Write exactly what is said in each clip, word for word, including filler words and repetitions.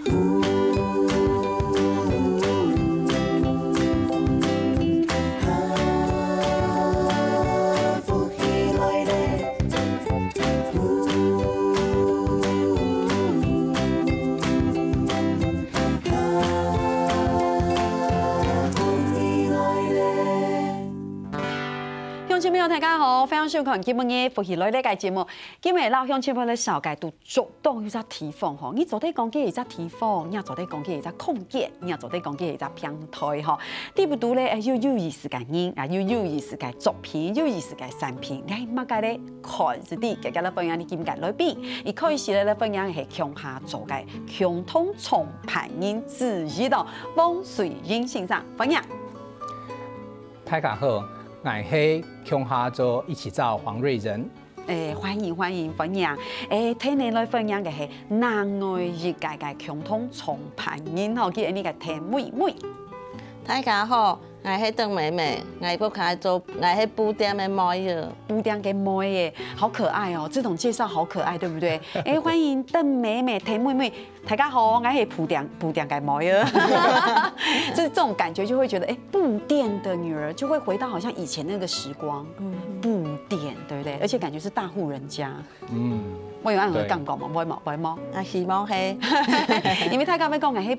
乡亲朋友，大家好，欢迎收看今晡日福气来了个节目。今日老乡亲朋友来紹介都做到有隻地方吼，你做得講佢係一隻地方，你也做得講佢係一隻空間，你也做得講佢係一隻平台吼。底肚肚咧，哎，又有意思个人啊，又有意思个作品，有意思个產品，你還麼个咧看，是的，今日來分享你今日个來賓，一開始咧來分享係共下做个共同創辦人之一咯，黃水英先生，歡迎。大家好，𠊎係共下做一起造黃瑞仁。誒，歡迎歡迎歡迎！誒，聽你來分享个係另外一个个共同創辦人吼，佢係你个鄧妹妹。大家好，𠊎係鄧妹妹，𠊎屋下做，𠊎係布店个妹仔。布店个妹仔，好可愛哦！這種介紹好可愛，對不對？誒，歡迎鄧妹妹、鄧妹妹。大家好，𠊎係布店布店个妹仔。就是這種感覺，就會覺得，誒，布店的女兒就會回到好像以前那個時光，嗯，布店，對不對？而且感覺是大戶人家。嗯，會有恁樣个感覺嗎？會嗎？會嗎？啊，希望係。因為大家會講，誒，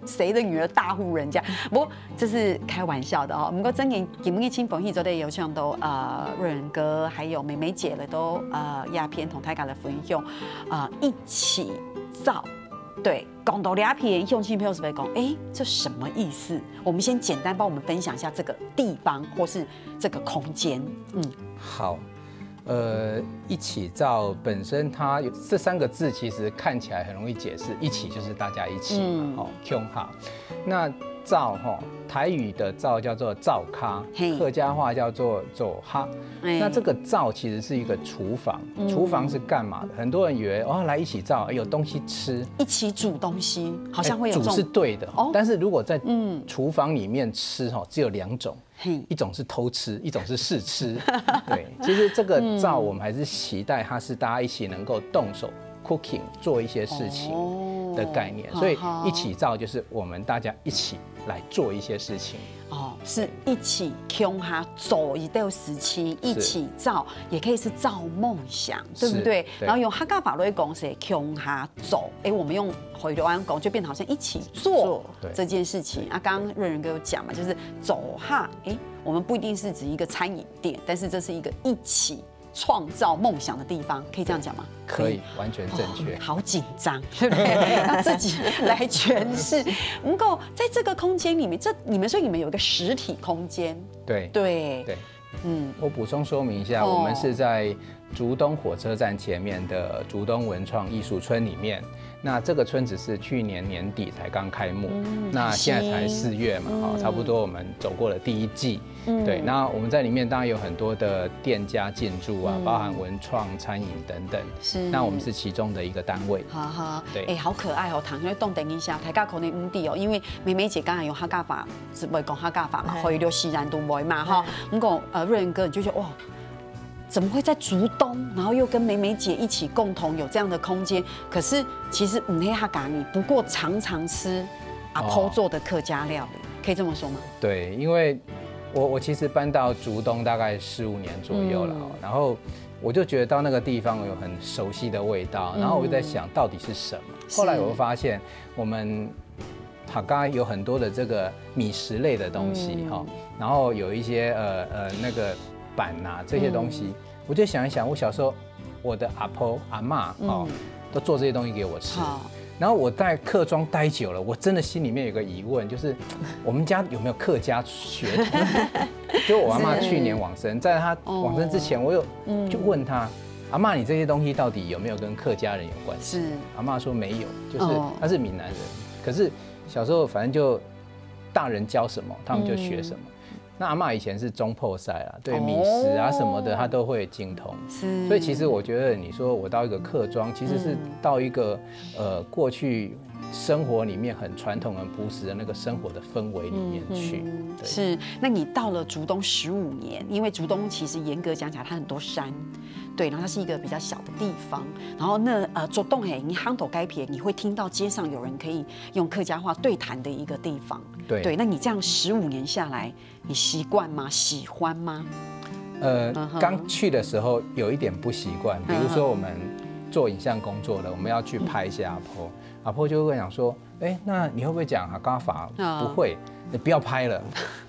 誰的女兒大戶人家？不過這是開玩笑的哦。不過真正今日真歡喜做得邀請到呃瑞仁哥還有妹妹姐來到呃這片同大家來分享，呃一起造。對，講到這片，鄉親朋友是不是講，誒，這什麼意思？我們先簡單幫我們分享一下這個地方或是這個空間。嗯，好。呃，一起造本身它有這三個字，其實看起來很容易解釋，一起就是大家一起嘛，嗯，吼，共下。那灶吼，台語的灶叫做灶咖，嘿，客家話叫做灶下。哎，那這個灶其實是一個廚房，嗯，廚房是幹嘛的？很多人以為哦，來一起灶，有東西吃，一起煮東西，好像會有這種，哎，煮是對的，哦，但是如果在，嗯，廚房裡面吃吼，只有兩種，嘿，一種是偷吃，一種是試吃。對，其實這個灶我們還是期待它是大家一起能夠動手 cooking 做一些事情的概念，哦，所以一起造就是我們大家一起來做一些事情。哦，是一起共下做一件事情，一起造，也可以是造夢想，對不對？是，對。然後用客家話來講是共下做，誒，我們用回頭安講就變成好像一起做，做，對，這件事情。啊，剛剛瑞仁哥有講嘛，就是灶下，誒，我們不一定是指一個餐飲店，但是這是一個一起創造夢想的地方，可以這樣講嗎？可以，完全正確。哦，好緊張，對不對？要自己來詮釋。不過在這個空間裡面，這，你們，所以你們有一個實體空間。對，對，對。嗯，我補充說明一下，哦，我們是在竹東火車站前面的竹東文創藝術村裡面。那這個村子是去年年底才剛開幕，嗯，那現在才四月嘛，哦，很新。差不多我們走過了第一季。 嗯，對，那我們在裡面當然有很多的店家進駐啊，嗯，包含文創、餐飲等等。是。那我們是其中的一個單位。哈哈，對。誒，好可愛哦，聽起來動等一下，大家可能毋知哦，因為妹妹姐剛才用客家話，係會講客家話嘛，嘿，所以就自然都會嘛，哈。嘿。不過，呃，瑞仁哥你就覺得，哇，怎麼會在竹東，然後又跟妹妹姐一起共同有這樣的空間？可是其實毋係客家人，不過常常吃阿婆做的客家料理，哦，可以這麼說嗎？對，因為 我，我其實搬到竹東大概十五年左右了，嗯，然後我就覺得到那個地方有很熟悉的味道，嗯，然後我就在想到底是什麼。是。後來我發現我們客家有很多的這個米食類的東西，嗯，哈，然後有一些，呃，呃，那個粄啊，這些東西，嗯，我就想一想，我小時候我的阿婆、阿嬷，哦，嗯，都做這些東西給我吃。好。然後我在客庄待久了，我真的心裡面有個疑問，就是我們家有沒有客家血統？就我阿嬷去年往生，在她往生之前，哦，我有，嗯，就問她：「阿嬷，你這些東西到底有沒有跟客家人有關係？」是。阿嬷說沒有，就是，哦，她是閩南人。可是小時候反正就大人教什麼，他們就學什麼。嗯。 那阿嬷以前是總舖師啦，對，哦，米食啊什麼的，她都會精通。是。所以其實我覺得，你說我到一個客庄，其實是到一個，嗯，呃，過去生活裡面很傳統、很樸實的那個生活的氛圍裡面去。嗯，嗯，對。是。那你到了竹東十五年，因為竹東其實嚴格講起來，它很多山，对，然后它是一个比较小的地方，然后那呃，做东嘿，你行到该片，你会听到街上有人可以用客家话对谈的一个地方。对对，那你这样十五年下来，你习惯吗？喜欢吗？呃嗯哼，刚去的时候有一点不习惯，比如说我们做影像工作的，我们要去拍一些阿婆，阿婆就会讲说，哎，那你会不会讲客家话？啊不会，你不要拍了，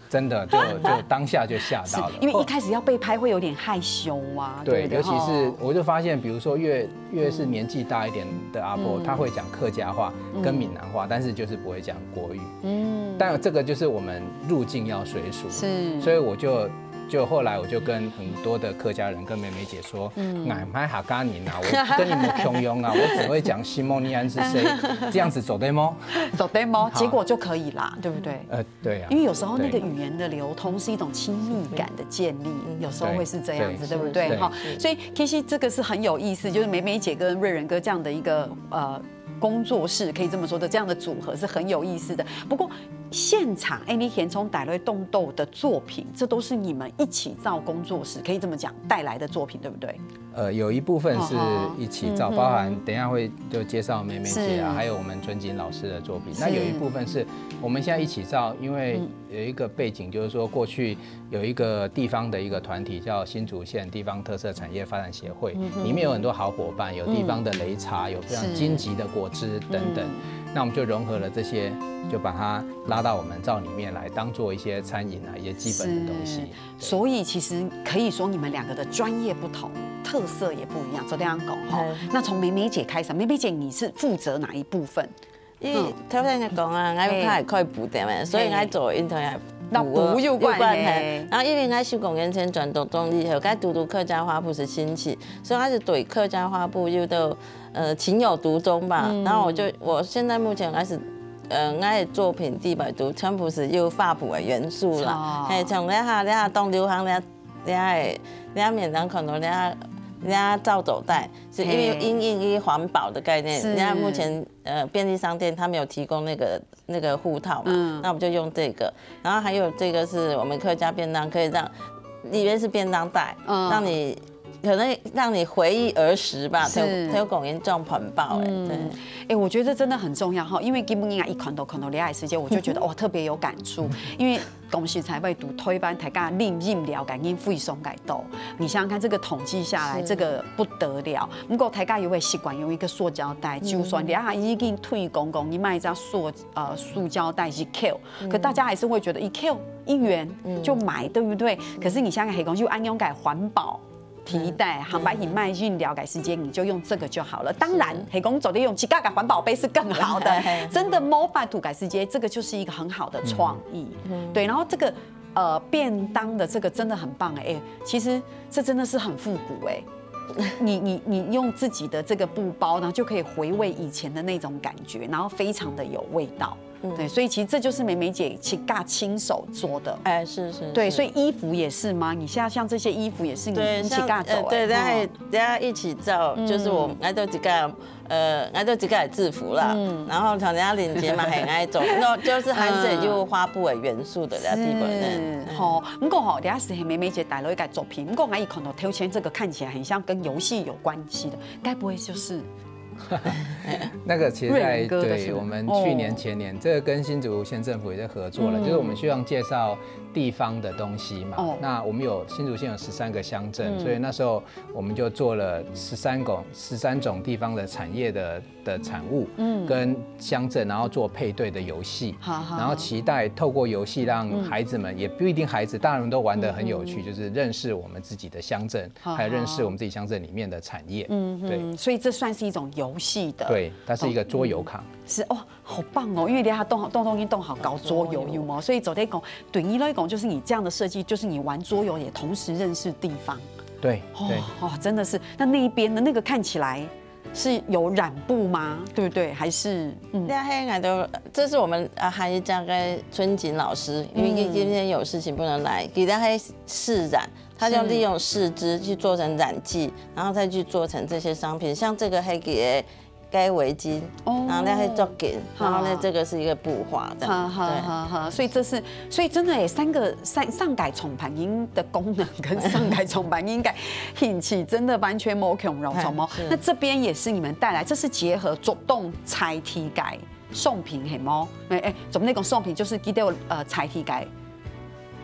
真的就就当下就吓到了。因为一开始要被拍会有点害羞啊，对，不对？尤其是哦我就发现，比如说越越是年纪大一点的阿婆，她会讲客家话跟闽南话，但是就是不会讲国语。嗯，但这个就是我们路径要随俗，是所以我就就后来我就跟很多的客家人跟梅梅姐说，嗯，俺买客家人啊，我跟你们共样啊，我只会讲西蒙尼安是谁，这样子走对吗？走 demo，结果就可以啦，对不对？呃，对啊，因为有时候那个对语言的流通是一种亲密感的建立，有时候会是这样子，对对不对？对哈，所以其实这个是很有意思，就是梅梅姐跟瑞仁哥这样的一个呃工作室，可以这么说的，这样的组合是很有意思的。不过现场，哎，你填充带来动豆的作品，这都是你们一起造工作室，可以这么讲带来的作品，对不对？呃，有一部分是一起照，嗯哼包含等一下会就介绍梅梅姐啊，是还有我们尊景老师的作品。是那有一部分是我们现在一起照，因为有一个背景，就是说过去有一个地方的一个团体叫新竹县地方特色产业发展协会，里面有很多好伙伴，有地方的擂茶，有非常是金桔的果汁等等。那我们就融合了这些，就把它拉到我们照里面来，当做一些餐饮啊一些基本的东西。是所以其实可以说你们两个的专业不同，特色也不一样。昨天讲哈嗯，那从梅梅姐开始，梅梅姐你是负责哪一部分？因為頭先你講啊，𠊎有開開布店嘛，所以𠊎做運動也那布有關係係。然後因為𠊎收工以前轉到東里後，該堵堵客家花布係興起，所以𠊎係對客家花布又都呃情有獨鍾吧。然後我就我現在目前開始，呃，𠊎的作品裡背都全部係有花布的元素啦。哦嘿，像這下這下當流行這這這面上看到這這燥紙袋，係因為嘿因應於環保的概念，是這目前呃便利商店他們有提供那個那個護套嘛，嗯那我們就用這個。然後還有這個是我們客家便當，可以讓裡面是便當袋，嗯讓你可能讓你回憶兒時吧，是還有還有講緊裝環保哎，對。哎，我觉得这真的很重要哈，因为今天啊，一看到看到戀愛世界，我就觉得哇特别有感触，因为东西才会读推班，大家饮饮料感应非常个多。你想想看，这个统计下来，是这个不得了。不过大家又会习惯用一个塑胶袋，就算你啊已经推广讲你买一张塑呃塑胶袋一扣，可大家还是会觉得一扣一元就买，对不对？可是你想想看，讲又安用改环保。提袋，行白你卖饮料个時間，你就用這個就好了。當然，係講做得用自家个環保杯是更好的，真的無法度个時間，這個就是一個很好的創意。對，然後這個呃便當的這個真的很棒哎，其實這真的是很復古哎。你你你用自己的這個布包，然後就可以回味以前的那種感覺，然後非常的有味道。对，所以其實這就是美美姐自家親手做的。哎，是是，对，是所以衣服也是嗎？你現在像這些衣服也是你對，一起像嘎走呃對，大家大家一起照，就是我們愛做這個呃，愛做這個制服啦，然後像人家領結嘛很愛做，那就是還是有花布的元素的啦，地方人。是吼，不過吼，等下是美美姐帶了一個作品，不過我一看到頭前這個看起來很像跟遊戲有關係的，該不會就是那个其實在瑞仁哥的是吗对我们去年前年，这个跟新竹县政府也在合作了，嗯就是我们希望介绍地方的东西嘛。哦那我们有新竹县有十三个乡镇，嗯所以那时候我们就做了十三种十三种地方的产业的的产物，嗯，跟乡镇，然后做配对的游戏，好好然后期待透过游戏让孩子们，也不一定孩子，大人都玩得很有趣，就是认识我们自己的乡镇，好还有认识我们自己乡镇里面的产业。嗯，对嗯，所以這算是一種遊戲的。对，它是一个桌游卡。是哦，好棒哦！因為你看動動動音動好搞桌遊，有嗎？所以昨天講，對你來講，就是你這樣的設計，就是你玩桌遊也同時認識地方。对哦对，哦，真的是。那那一邊的那個看起來是有染布嗎？對不對？還是嗯那還有都，這是我們啊，還有這樣跟春景老師，因為今天有事情不能來，給他還試染，他就利用試織去做成染劑，然後再去做成這些商品。像這個還給个围巾，哦，然后那是作品，然后呢，好，这个是一个布画，这样。好好好好，所以这是，所以真的耶，三个三上个创办人的功能跟上个创办人个兴趣真的完全无共样，哎，什么？是。那这边也是你们带来，这是结合竹东在地个商品，系无？哎哎，怎么那种商品就是记得呃在地个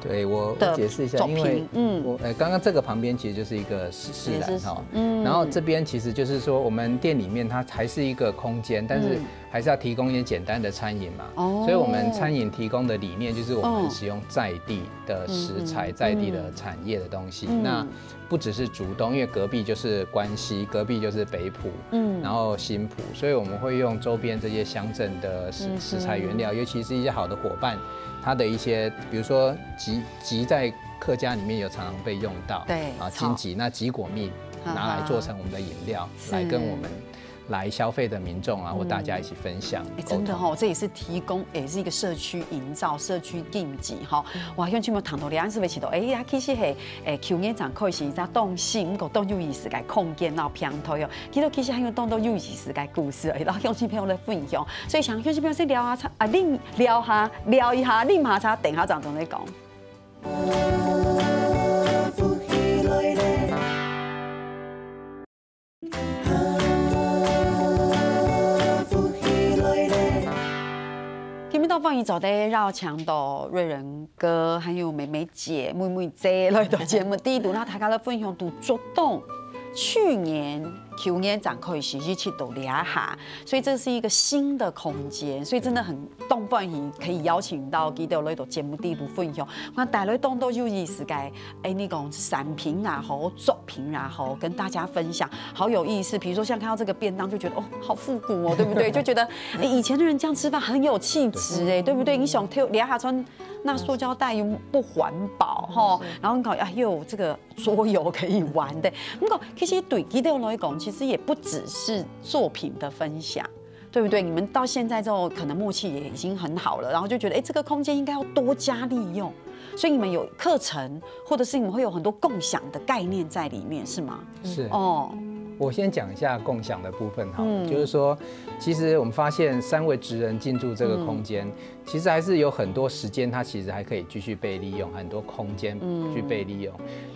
对我，我的解释一下，作因为品，嗯。我呃，刚刚这个旁边其实就是一个试试也是篮哈，嗯然后这边其实就是说，我们店里面它还是一个空间，但是嗯还是要提供一些简单的餐饮嘛，哦所以我们餐饮提供的理念就是我嗯们使用在地的食材、嗯嗯在地的产业的东西。嗯那不只是竹东，因为隔壁就是关西，隔壁就是北埔，嗯然后新埔，所以我们会用周边这些乡镇的食嗯哼食材原料，尤其是一些好的伙伴，它的一些，比如说桔桔在客家里面有常常被用到，对啊，草金桔，那桔果蜜哈哈拿来做成我们的饮料，是来跟我们来消费的民众啊，或大家一起分享哎，沟通。真的吼，这也是提供，也是一个社区营造、社区经济哈。哇，乡亲朋友谈到这样是不是觉得，哎呀，其实嘿，哎，去年展开始一只东西，不过当有意思个空间，然后平台哦，其实其实还有当多有意思个故事，然后乡亲朋友来分享。所以想乡亲朋友先聊下，啊，另聊下，聊一下，另下茶，等下转转再讲。今日到歡迎做得邀請到瑞仁哥，還有妹妹姐、妹妹姐來到節目裡肚，那大家來分享到竹東去年、舊年正開始一直到這下，所以這是一個新的空間，所以真的很當歡喜可以邀請到佢等來到節目裡肚分享。那帶來當多有意思个，哎，你講產品啊好，作品啊好，跟大家分享，好有意思。比如說像看到這個便當，就覺得哦，好復古哦，對不對？就覺得哎，以前的人這樣吃飯很有氣質哎，對不對？你想挑，你還穿那塑膠袋又不環保哈，然後你搞哎呦這個桌遊可以玩的。不過其實對佢等來講，其實也不只是作品的分享。對不對？你們到現在之後，可能默契也已經很好了，然後就覺得，哎，這個空間應該要多加利用，所以你們有課程，或者是你們會有很多共享的概念在裡面，是嗎？是哦，我先講一下共享的部分哈，嗯就是说，其实我们发现三位职人进驻这个空间，其实还是有很多时间，它其实还可以继续被利用，很多空间去被利用。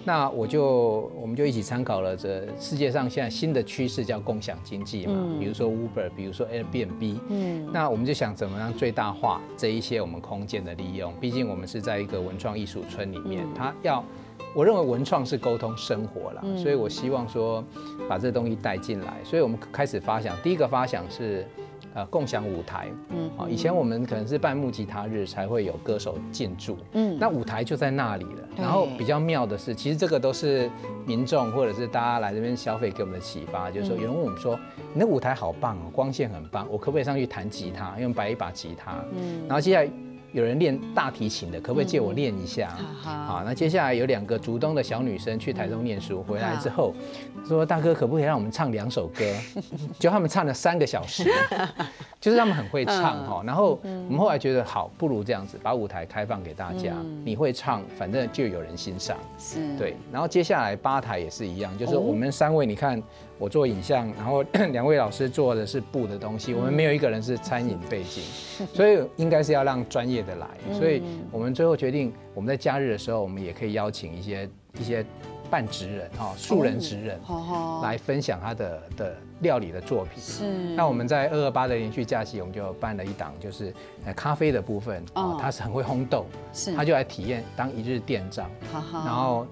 那我就我们就一起参考了这世界上现在新的趋势，叫共享经济嘛，比如说 Uber，比如说 Airbnb，嗯，那我们就想怎么样最大化这一些我们空间的利用。毕竟我们是在一个文创艺术村里面，它要我认为文创是沟通生活啦，所以我希望说把这东西带进来，所以我们开始发想，第一个发想是。呃，共享舞台，嗯，啊，以前我们可能是办木吉他日才会有歌手进驻，嗯，那舞台就在那里了。然后比较妙的是，其实这个都是民众或者是大家来这边消费给我们的启发，就是说有人问我们说，你的舞台好棒哦，光线很棒，我可不可以上去弹吉他？因为摆一把吉他，嗯，然后接下来有人练大提琴的，可不可以借我练一下？啊，那接下来有两个竹东的小女生去台中念书，回来之后说：“大哥，可不可以让我们唱两首歌？”就他们唱了三个小时，就是他们很会唱哈。然后我们后来觉得好，不如这样子，把舞台开放给大家，你会唱，反正就有人欣赏。是，对，然后接下来吧台也是一样，就是我们三位，你看。我做影像，然后两位老师做的是布的东西，我们没有一个人是餐饮背景，所以应该是要让专业的来。所以我们最后决定，我们在假日的时候，我们也可以邀请一些一些半职人哈，素人职人好好，来分享他的的料理的作品。是，那我们在二二八的连续假期，我们就办了一档，就是呃咖啡的部分哦哦，他是很会烘豆，是，他就来体验当一日店长，好好，然后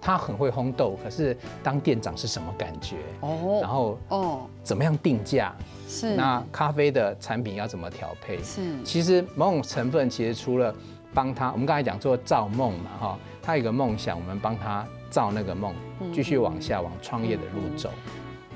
他很会烘豆，可是当店长是什么感觉？哦然后哦，怎么样定价？是，那咖啡的产品要怎么调配？是，其实某种成分，其实除了帮他，我们刚才讲做造梦嘛，哈，他有一个梦想，我们帮他造那个梦，继续往下往创业的路走。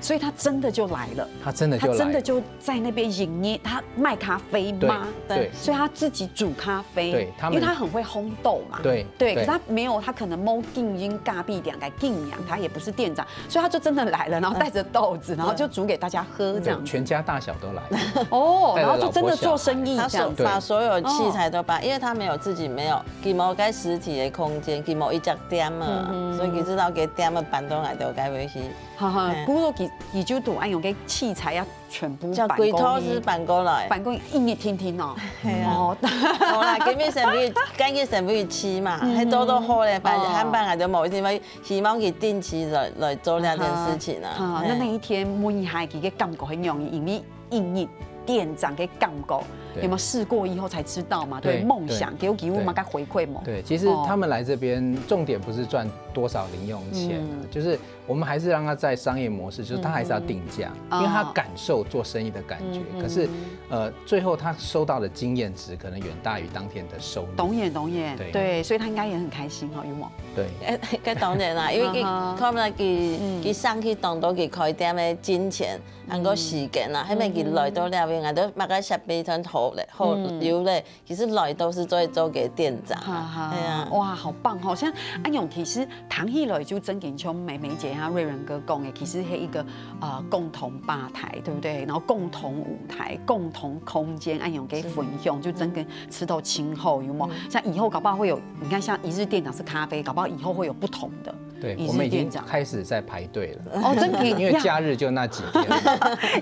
所以他真的就来了，他真的就来了，他真的就在那边营业，他卖咖啡吗？对对所以他自己煮咖啡，对他们因为他很会烘豆嘛，对对，可对是他没有，他可能没有经营咖啡店个经验，他也不是店长，所以他就真的来了，然后带着豆子，然后就煮给大家喝这样子。全家大小都来了。哦，带着然后就真的做生意老婆小孩这样子。他所把所有器材都搬，因为他没有自己没有，佢冇个实体的空间，佢冇一家店嘛，所以佢知道个店嘛搬到来都该回去。哈哈，嗯不过佢就都恁樣个器材啊，全部搬過去。將歸套係搬過來。搬過去一日定定哦。係啊。哦。好啦，今日先分佢，今日先分佢試嘛，嗯。係做到好咧，反正哦。下擺𠊎就無，因為希望佢定期來，來做這件事情啊。啊哈。啊，那嘿。那一天，問一下佢个感覺很容易，因為一日店長个感覺，對。有沒有試過以後才知道嘛？對，對，夢想，對。給我，給我們个回饋嘛。對，其實他們來這邊，哦。重點不是賺多少零用錢啊，嗯。就是我們還是讓他在商業模式，就是他還是要定價，嗯。因為他感受做生意的感覺。哦。嗯，嗯。可是，呃，最後他收到的經驗值可能遠大於當天的收入。當然，當然，對。對，所以他應該也很開心哈，有無？對。欸，該當然啦，因為佢，嗯哼。看來佢，嗯。佢省去當多佢開店个金錢，還有時間啦，嗯。後面佢來到這邊，嗯。𠊎都大概設備全好咧，好，嗯。有咧。 其實來都是做，做个店長啊。哈哈，係啊。哇，好棒哦！像恁樣，其實談起來就真的像美美姐和瑞仁哥講的，其實是一個，呃，共同吧台，對不對？然後共同舞台、共同空間，恁樣个分享，是。就真的吃到盡好，有沒有？嗯。像以後搞不好會有，你看像一日店長是咖啡，搞不好以後會有不同的。 對，一日店長。我們已經開始在排隊了。哦，真的呀。因為假日就那幾天。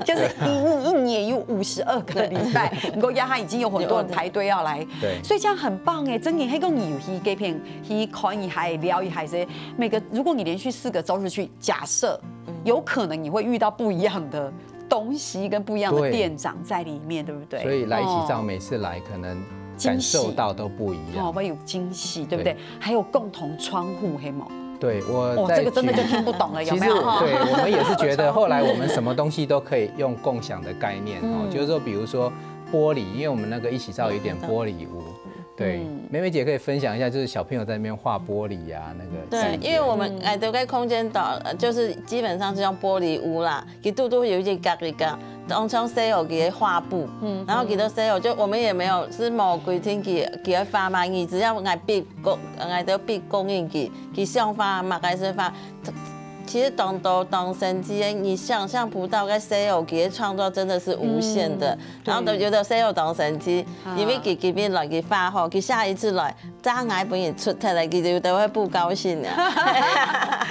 就是一，一年有五十二個禮拜，對。不過呀，他已經有很多人排隊要來。對。所以這樣很棒欸，真的，還講你有去該片，去看一下，聊一下，這每個，如果你連續四個週日去，假設，嗯。有可能你會遇到不一樣的東西跟不一樣的店長在裡面，對。對不對？所以來一起照，哦。每次來可能感受到都不一樣。驚喜。哦，會有驚喜，對不對？對。還有共同窗戶，係無？對，我哦，再舉，這個真的就聽不懂了，有沒有？其實我，對，我們也是覺得，後來我們什麼東西都可以用共享的概念哦，嗯。就是說，比如說玻璃，因為我們那個一起照有點玻璃屋，對，嗯。美美姐可以分享一下，就是小朋友在那邊畫玻璃啊，那個細節。對，因為我們，嗯。哎，都在空間島，呃，就是基本上是用玻璃屋啦，佢都，都有一些角一角，當像細个个畫布，嗯。然後佢个細个就我們也沒有，是無規定佢，佢个畫嘛，你只要愛逼供，愛到逼供應佢，佢想畫麼个係畫。其實當多當神奇个，你想象不到个細个个創作真的是無限的。嗯，然後都覺得細个當神奇，對。因為佢今日來佢畫好，佢下一次來， 正𠊎分人出忒了，佢就都會不高興啊。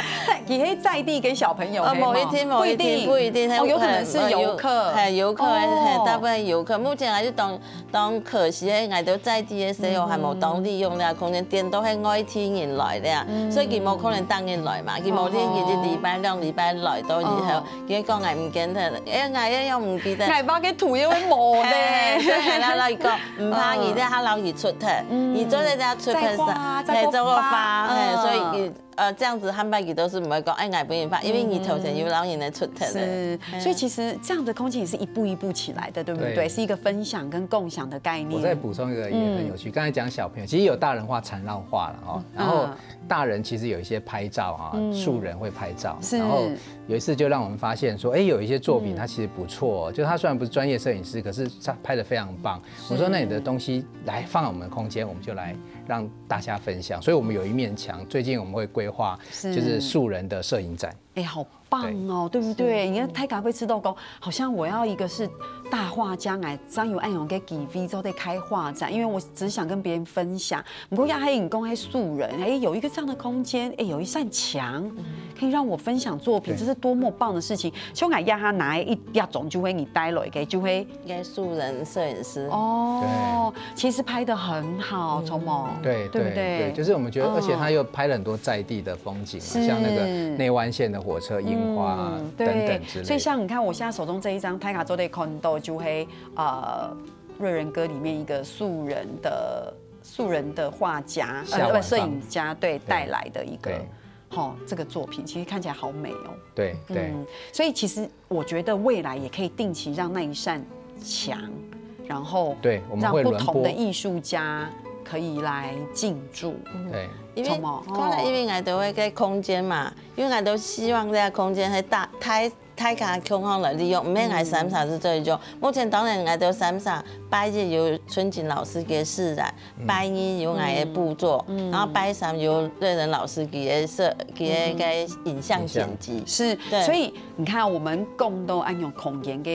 佢係在地个小朋友，呃，係無？無一定，無一定，不一定。不一定，哦，有可能是遊客。呃，遊，嘿，遊客，哦。嘿，大部分遊客。目前還是當，當可惜个，𠊎兜在地个細个還無當利用這空間，嗯。顛倒係外地人來了，嗯。所以佢無可能逐日來嘛，佢無定期一禮拜、哦。兩禮拜來到以後，哦。佢講𠊎毋見忒了，哎，𠊎也有毋記得。𠊎爸个圖也會無咧。嘿，所以𠊎來講， 毋怕，嗯。你這下摎佢出忒，嗯。你做得這出忒，再畫，再過畫，嘿，做過畫，嘿，嗯。所以佢，呃，這樣子下擺佢都是毋會講，哎，𠊎分人畫，因為你頭前有摎人來出忒了。是，嗯。所以其實這樣的空間也是一步一步起來的，對不對？對。是一個分享跟共享的概念。我再補充一個也很有趣，嗯。剛才講小朋友，其實有大人畫禪繞畫了哦，嗯。然後嗯。大人其實有一些拍照啊，嗯。素人會拍照，是。然後有一次就讓我們發現說，哎，有一些作品它其實不錯哦，嗯。就他雖然不是專業攝影師，可是他拍得非常棒， 我說：“那你的東西來放我們的空間，我們就來讓大家分享。”所以我們有一面牆，最近我們會規劃，是。就是素人的攝影展。哎，好棒哦，對。對不對？是。你看大家會知道講，好像我要一個是大畫家來，張有愛勇跟 G V 做在開畫展，因為我只想跟別人分享。不過要還有講，還素人，哎，有一個這樣的空間，哎，有一扇牆，嗯。可以讓我分享作品，對。這是多麼棒的事情。像𠊎這下拿一，一種就會你帶來的，就會 應該素人攝影師。哦，對。其實拍得很好，嗯。聰明，對，對不對？對，對，就是我們覺得，哦。而且他又拍了很多在地的風景啊，是。像那個內灣線的火車、櫻花啊，嗯，對。等等之類的。所以像你看，我現在手中這一張，大家做得看到，就會，呃，瑞仁哥裡面一個素人的，素人的畫家，呃，夏晚放。不，攝影家，對，對。帶來的一個，對。吼，這個作品其實看起來好美哦。對，對。嗯，所以其實 我覺得未來也可以定期讓那一扇牆，然後，對，我們會輪播。讓不同的藝術家可以來進駐。對。因為，聰明，可能因為𠊎兜个空間嘛，因為𠊎兜希望這個空間係大，大，大家共同來利用，毋係𠊎三儕係做一種。嗯。目前當然𠊎兜三儕，拜一有春琴老師个示展，嗯。拜二有𠊎个布作，嗯。然後拜三有瑞仁老師个設，个，嗯。个影像剪輯。影像。是，對。所以 你看，我們講到恁樣空間个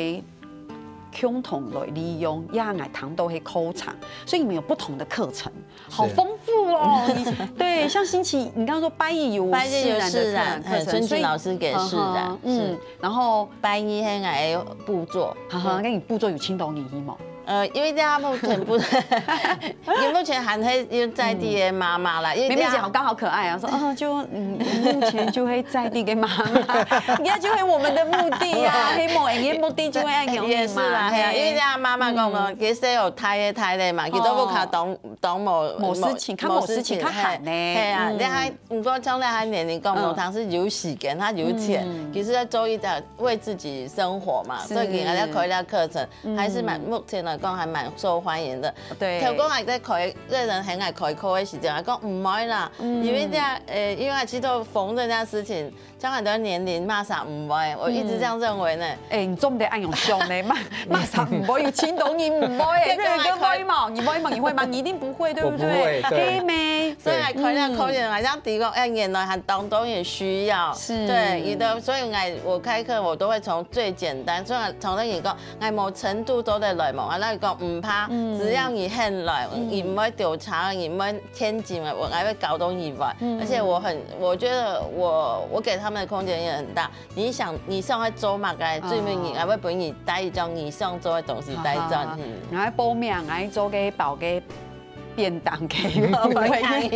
共同來利用，也𠊎談到係課程，所以你們有不同的課程，好豐富哦。你對，像星期，你剛剛說拜一有拜一有自然的自然課程，所以春琴老師給自然，嗯，然後拜一係𠊎个部作，哈哈，該你部作有青島語音嗎？呃，因為這目前不，因為目前還係有在地的媽媽啦，因為妹妹姐好剛好可愛啊，說哦，就嗯，目前就會在地的媽媽，應該就會我們的目的啊，黑某人的目的就會愛有也是啦，嘿啊，因為這樣媽媽講嘛，其實有太太咧嘛，佢都不卡懂懂某某事情，看某事情看喊呢，嘿啊，你還不過將來還年齡講，某堂是有時間，他有錢，其實在周一在為自己生活嘛，所以給人家開了課程，还是蛮目前来讲还蛮受欢迎的。对，头先还在开，个人很爱开课的时间，还讲毋会啦，因为这样，呃，因为还去做缝纫这样事情，像很多年龄嘛啥毋会，我一直这样认为呢。哎，你做毋得恁样想呢，嘛嘛啥毋会，有青岛人毋会，日本人会吗？你会吗？你会吗？你一定不会，对不对？我不会，对。黑妹，所以还开了口音，好像提供，哎，原来还当中也需要，是，对，你的，所以我我开课我都会从最简单，所以从那里讲，哎，某程度都在来嘛，啊，那你讲毋怕，只要你肯来，你毋会丢茶，你毋会天井了，我还会搞懂你吧。而且我很，我觉得我我给他们的空间也很大。你想，你想要做嘛，该最尾你还会分你带一张你想做的东西带转去。然后报名，然后做个包个便当给，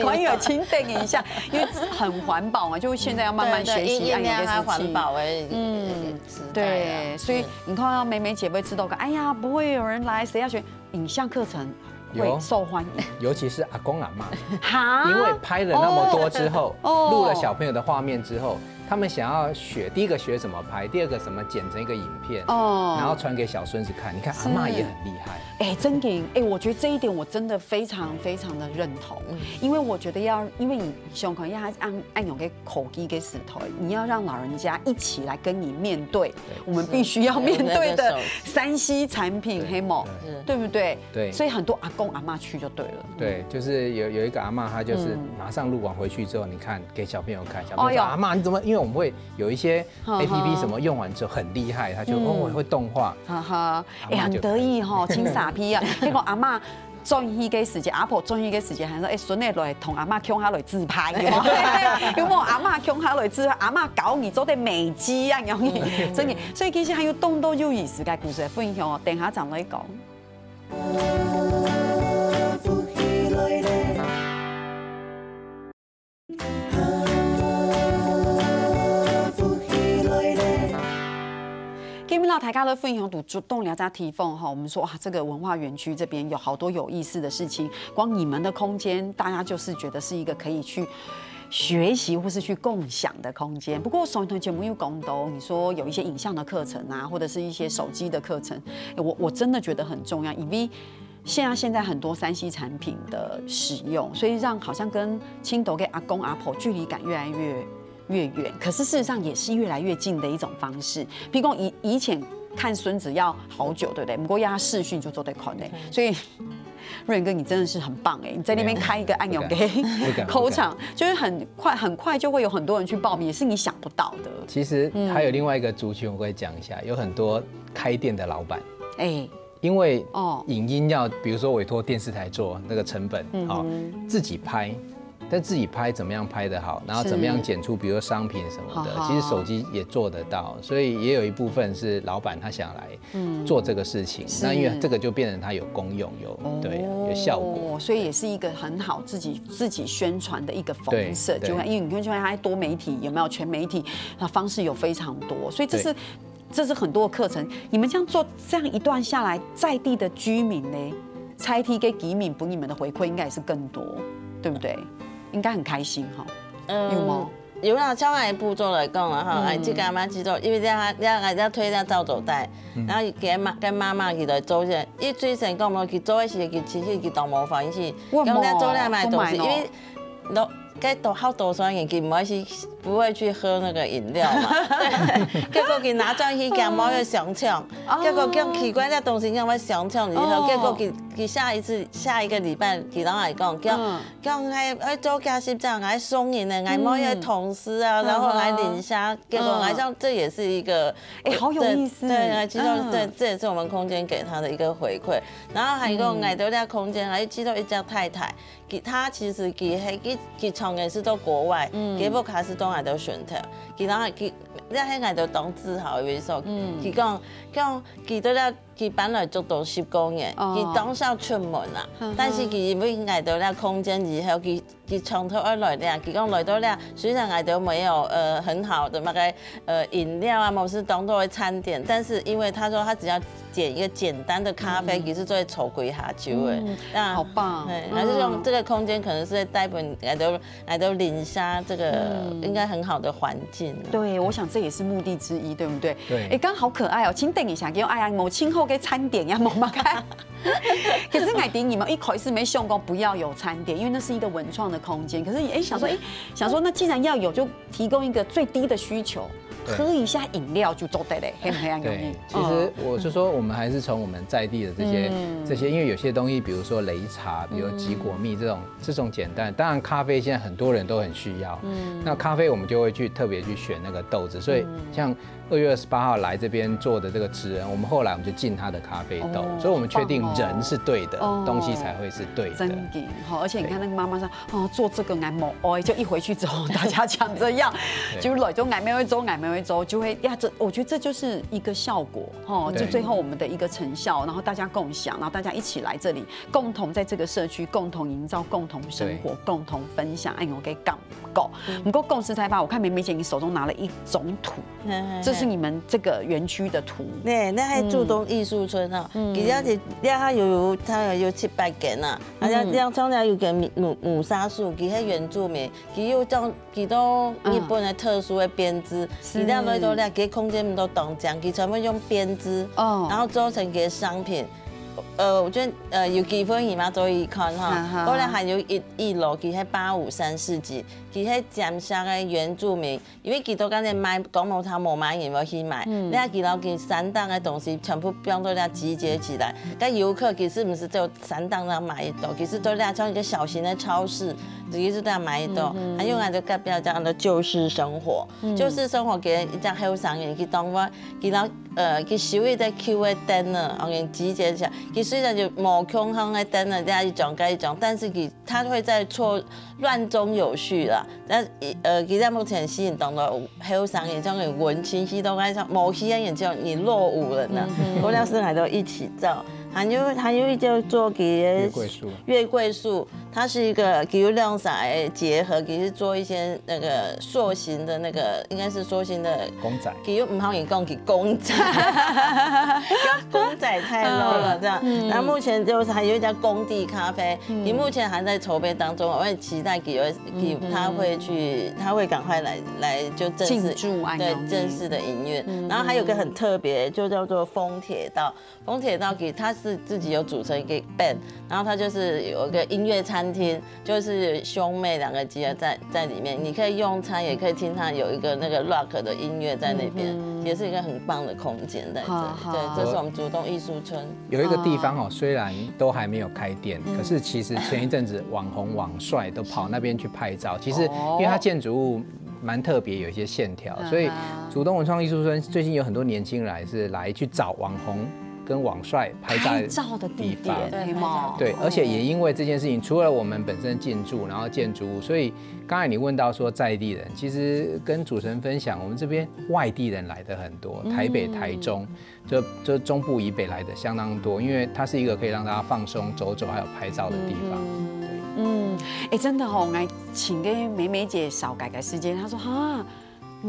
可以有请等一下，因为很环保嘛，就现在要慢慢学习爱用的事情。环保的，嗯，对，所以你看到妹妹姐会知道个，哎呀，不会有人来，谁要学？影像课程会受欢迎，尤其是阿公阿妈，哈，因为拍了那么多之后，录了小朋友的画面之后，他们想要学，第一个学怎么拍，第二个怎么剪成一个影片，哦，然后传给小孙子看。你看阿妈也很厉害，哎，真的，哎，我觉得这一点我真的非常非常的认同，因为我觉得要，因为你想看，因为他按按用个口技个时代，你要让老人家一起来跟你面对，我们必须要面对的三C产品，黑某，对不对？对，所以很多阿公阿妈去就对了。对，就是有有一个阿妈，她就是马上录完回去之后，你看给小朋友看，小朋友说：“阿妈，你怎么？”因为我们会有一些 A P P 什么用完之后很厉害，他就哦会动画，哈哈，哎，很得意吼，请傻批啊！结果阿妈转去个时间，阿婆转去个时间，还说：“哎，孙仔来同阿妈共下来自拍，有没有？有没有？阿妈共下来自拍，阿妈教你做的美肌啊，有没有？”真的，所以其实还有动动就以时个故事分享哦，等下再来讲。 今日呢，大家都分享到竹东了解地方哈，我们说啊，这个文化园区这边有好多有意思的事情，光你们的空间，大家就是觉得是一个可以去学习或是去共享的空间。不过上一段节目有讲到，你说有一些影像的课程啊，或者是一些手机的课程，我我真的觉得很重要，因为 现在现在很多三C产品的使用，所以让好像跟青岛个阿公阿婆距离感越来越越远，可是事实上也是越来越近的一种方式。譬如讲以以前看孙子要好久，对不对？不过要他视讯就做得看的，所以瑞仁哥你真的是很棒哎，你在那边开一个按钮给口场，就是很快很快就会有很多人去报名，也是你想不到的。其实还有另外一个族群，我会讲一下，有很多开店的老板，哎， 因为哦，影音要，比如说委托电视台做，那个成本，好，自己拍，但自己拍怎么样拍得好，然后怎么样剪出，比如说商品什么的，其实手机也做得到，所以也有一部分是老板他想来做这个事情，那因为这个就变成它有功用，有对啊，有效果，所以也是一个很好自己自己宣传的一个方式，对，就因为你看现在它多媒体有没有全媒体，那方式有非常多，所以这是 这是很多的课程。你们这样做，这样一段下来，在地的居民呢，在地的居民分你们的回馈应该也是更多，对不对？应该很开心哈，有吗？有啦，像俺部落来讲啊，哈，俺自家嘛知道，因为这样，这样俺要推那照走带，然后给妈跟妈妈给他做一下，一最先讲嘛，给做一些给亲戚给当模范一些，讲在做那买东西，因为 都，该多好多岁人，佢毋会去，不会去喝那个饮料嘛。对，结果佢拿转去，佢阿妈又想抢，结果咁奇怪，这东西让我想抢以后，结果佢下一次下一个禮拜，佢摎𠊎講，叫、嗯，叫𠊎愛做加濕站，𠊎送人呢，𠊎問个同事啊，嗯，然後來領下，結果𠊎想這也是一个，哎，好有意思。對，對，其實嗯對，這也是我們空間給他的一个回饋。然後還有一个嗯𠊎兜這空間，還有接到一家太太，佢她其實佢係佢佢從前是到國外，嗯佢屋下是到𠊎兜選擇，佢然後佢，這係𠊎兜當自豪的一所，嗯佢講講佢到了。佢搬來竹東十過年，哦佢當少出門啊嗯哼，但是佢因為𠊎兜這空間以後，佢佢從頭愛來這，佢講來到這，雖然𠊎兜沒有呃很好的那个呃飲料啊，無是當多的餐點，但是因為他說他只要點一个簡單的咖啡，嗯其實就會坐幾下久的嗯，那好棒對，還是用嗯這个空間可能是會帶分𠊎兜來到零下这个嗯应该很好的环境。对，我想这也是目的之一，对不对？对哎，刚好可爱哦，请等一下，给我哎呀，某今后给餐点呀，某嘛开。可是我知你们一开始没想过不要有餐点，因为那是一个文创的空间。可是哎，想说哎，想说那既然要有，就提供一个最低的需求，对喝一下饮料就做得嘞，黑不黑啊？对，其实我是说，我们还是从我们在地的这些、这些，因为有些东西，比如说擂茶，比如吉果蜜这种、这种简单，当然咖啡现在很多人都很需要，嗯，那咖啡我们就会去特别去选那个豆子，所以像二月二十八号来这边做的这个职人，我们后来我们就进他的咖啡豆，哦所以我们确定好棒哦人是对的，哦东西才会是对的。真的哈，而且你看那个妈妈说，哦，做这个俺某哦，就一回去之后，大家讲这样，就来就俺没有做，俺没有做，就会呀，这我觉得这就是一个效果哈，对就最后我们的一个成效，然后大家共享，然后大家一起来这里，共同在这个社区共同营造、共同生活、共同分享，哎，我给感够。不过讲实在吧，我看梅梅姐你手中拿了一种图，这是你们这个园区的图。对，那还竹东艺术村哈，其实这它有有它有七八间呐，啊，像像像有个母母母沙树，其实原住民，其实有种其中日本的特殊的编织，是其实来到了，其实空间不都当讲，其实全部用编织，哦然后做成个商品。呃，我觉得呃有机会你嘛做一看哈，哈哈后来还有一一楼，其实八五三四级，其实尖沙的原住民。因为佢都刚才买，讲无他无买，人要去买。你看佢老佢山当的东西全部放到那集结起来，该游客其实不是只有山当那买一兜，其实都在像一个小型的超市，其实都在买一兜。还有俺就隔壁讲的旧式生活，旧式生活给一家后生人去当我，佢老呃，佢收一个旧的灯呢，我给集结起来，佢虽然就无空空的灯呢，这样一种该一种，但是佢他会在错乱中有序啦。那呃，其实目前吸引到的后生人，像你文青系都该像某些人就你落伍了呢，我老师还都一起照，还有还有一就做给月桂树，月桂树，它是一个给两色结合，给是做一些那个塑形的那个，应该是塑形的公仔。佢又毋好意讲佢公仔，公仔太 low 了这样。然后目前就是还有一家工地咖啡，你目前还在筹备当中，我很期待佢有佢他会去，他会赶快来来就正式进驻安对阳正式的营运。然后还有个很特别，就叫做丰铁道。丰铁道给它是自己有组成一个 band，然后它就是有一个音乐餐厅，就是兄妹两个集合在在里面，你可以用餐，也可以听它有一个那个 rock 的音乐在那边，也是一个很棒的空间在这里。好好对，这是我们竹东艺术村。有一个地方哦，虽然都还没有开店，可是其实前一阵子网红网帅都跑那边去拍照。其实因为它建筑物蛮特别，有一些线条，所以竹东文创艺术村最近有很多年轻人来是来去找网红跟网帅拍照拍照的地点，对黑吗？对，而且也因为这件事情，除了我们本身进驻，然后建筑物，所以刚才你问到说在地人，其实跟主持人分享，我们这边外地人来的很多，台北、台中，就就中部以北来的相当多，因为它是一个可以让大家放松、走走还有拍照的地方。嗯，哎，真的吼，我请个梅梅姐少改改时间，她说哈。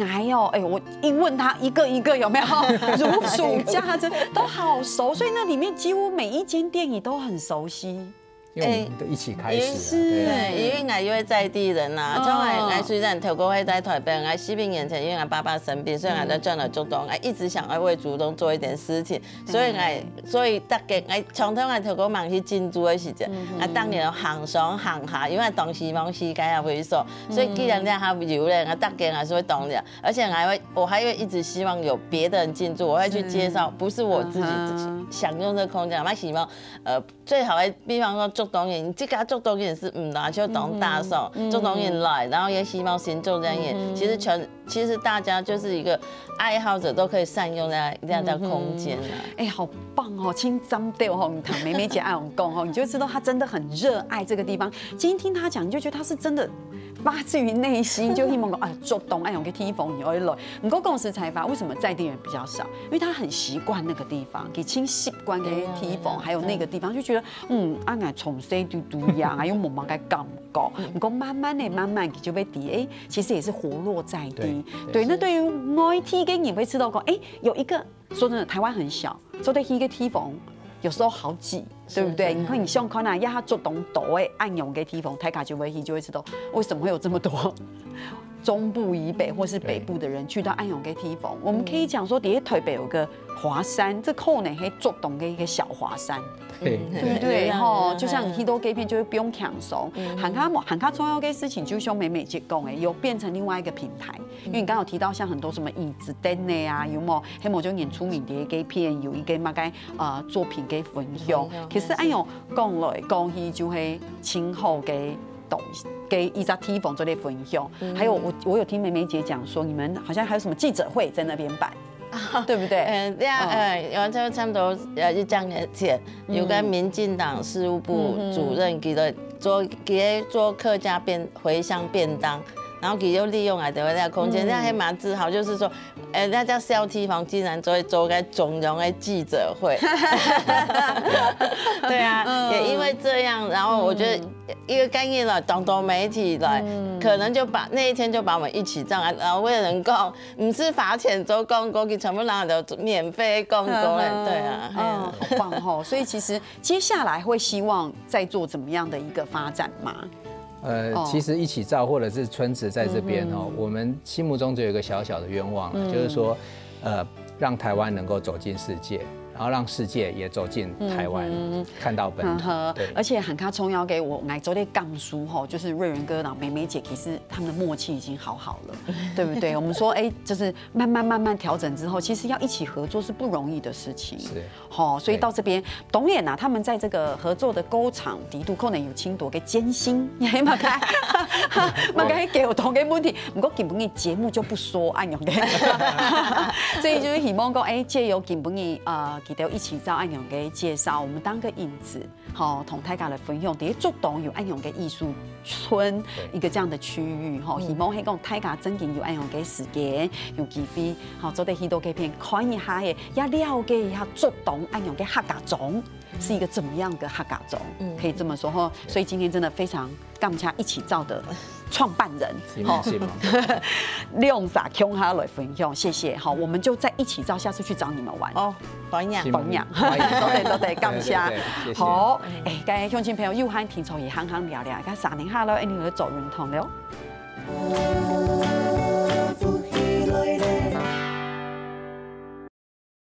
哎哦，哎，我一问她一个一个有没有如数家珍，都好熟，所以那里面几乎每一间店你都很熟悉。因为我们都一起开始了，对啊。对，因为我也在地人呐，像我，我虽然头过会在台北，我十几年前因为我爸爸生病，所以我才转来竹东，我一直想要为竹东做一点事情，所以我，所以大概我从头我头过忙去进驻的时间，我当然行上行下，因为当时忙时间也会所，所以既然这样有人，我大概还是会懂的，而且我还会，我还会一直希望有别的人进驻，我会去介绍，不是我自己自己享用这空间，我希望呃。最好的，比方说竹东人，你自家竹东人是嗯啦，就当打爽，竹东人来，然后也希望新竹人也，其实全其实大家就是一个爱好者都可以善用那那样的空间啊。哎，好棒哦，亲张豆吼，你听妹妹姐恁样讲吼，你就知道她真的很热爱这个地方。今天听她讲，你就觉得她是真的发自于内心，就希望讲啊，竹东哎，有个地方你会来。不过讲实在话，为什么在地人比较少？因为他很习惯那个地方，已经习惯个地方，还有那个地方，就觉得嗯，啊，𠊎从細就都一样啊，又没么个感觉。不过慢慢的、慢慢就会知，哎，其实也是活络在地。对，那对于外地个人会知道讲，哎，有一个说真的，台湾很小，做得去个地方，有时候好挤，对不对？你看你想看啊，一下竹东多个恁样个地方，大家就会去，就会知道为什么会有这么多中部以北或是北部的人去到恁样个地方。我们可以讲说，底下台北有个华山，这可能是竹东的一个小华山。对，对不对？吼，就像你去到該片就会不用抢手，很多很多重要的事情，就像美美姐讲的，有变成另外一个平台。因为你刚刚有提到像很多什么椅子凳的啊，有没有？还有就很出名的该片有一个嘛个呃作品给分享。其实哎呦，讲来讲去就会今后给东西，给一只地方做的分享。还有我我有听美美姐讲说，你们好像还有什么记者会在那边办。对不对？嗯，对啊，嗯，然后就差不多呃一两年前，有个民进党事务部主任给了做给做客家便回乡便当，然后给又利用来的那个空间，那还蛮自豪，就是说，呃，那叫小地方竟然做做个中央的记者会，对啊，也因为这样，然后我觉得一个概念了，当多媒体来，可能就把那一天就把我们一起这样，然后为了能够。 毋使花錢做廣告，佢全部人都免費廣告咧，對啊，係啊。哦，好棒吼！所以其實接下來會希望再做怎麼樣的一個發展嗎？呃，其實一起造或者是春池在這邊哦，我們心目中只有一個小小的願望啊，就是說，呃，讓台灣能夠走進世界，然後讓世界也走進台灣，看到本土。對，而且還較重要个，𠊎𠊎做得感受吼，就是瑞仁哥同美美姐其實他們的默契已經好好了，對不對？我們說，哎，就是慢慢慢慢調整之後，其實要一起合作是不容易的事情。是。吼，所以到這邊，當然啦，他們在這個合作的過程底肚可能有盡多个艱辛，也嘛个，嘛个溝通个問題。不過今晡日節目就不說恁樣个，所以就是希望講，哎，藉由今晡日呃，佢兜一起做恁樣个介紹，我們當個引子。 吼，同大家來分享，在竹東有恁樣个藝術村一個這樣的區域，吼，希望係講大家正經有恁樣个時間，有機會，吼，做得去到該片看一下，也了解一下竹東恁樣个客家庄是一個怎麼樣的客家庄，可以這麼說吼。所以今天真的非常感謝一起造的創辦人，是嗎？是嗎？兩儕共下來分享，謝謝。好，我們就再一起造，下次去找你們玩。哦，歡迎。是嗎？歡迎。歡迎。多謝多謝，感謝。對對對，謝謝。好，哎，該鄉親朋友，有閒聽著佢行行聊聊，該三年下來，你會做運動了。